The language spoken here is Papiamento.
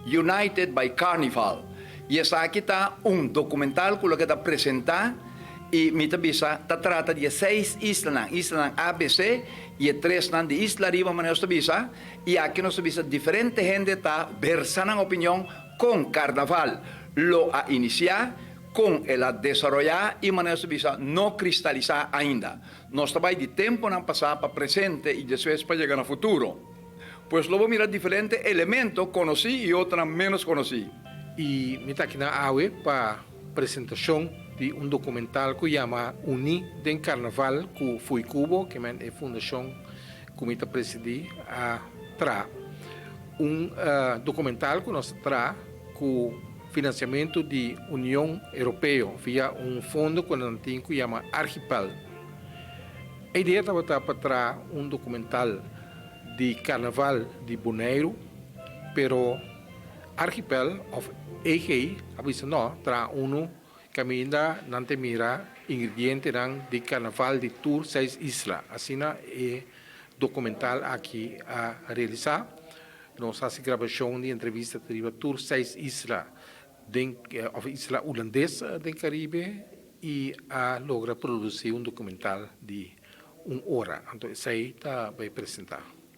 United by Carnival. I esaki ta un dokumental ku lo keda presentá i mi ta bisa ta trata di e seis islanan, islanan ABC i e tresnan di isla riba manera nos ta bisa. I aki nos ta bisa diferente hende ta versa nan opinion kon karnaval lo a inisiá, kon el a desaroyá i manera nos ta bisa no kristalisá ainda. Nos ta bai di tempunan pasá pa presente i despues pa yega na futuro. Pues lo bo mira diferente elemento konosí i otronan ménos konosí. I mi ta akinan awe pa presentashon di un dokumental ku yama Uní den Karnaval ku Fuikubo, ke men e fundashon ku mi ta presidí, a traha. Un dokumental ku nos a traha ku finansiamentu di Union Europeo via un fondo ku nan tin ku yama Archipel. E idea tabata pa traha un dokumental di karnaval di Boneiru, pero Archipel of EG a bisa no, traha unu kaminda nan te mira ingredientenan di karnaval di tur seis isla. Asina e dokumental aki a realisá. Nos hasi grabashon di entrevista riba tur seis isla den of isla hulandes den Karibe i a logra produsí un dokumental di un ora. Anto esei ta bai presentá.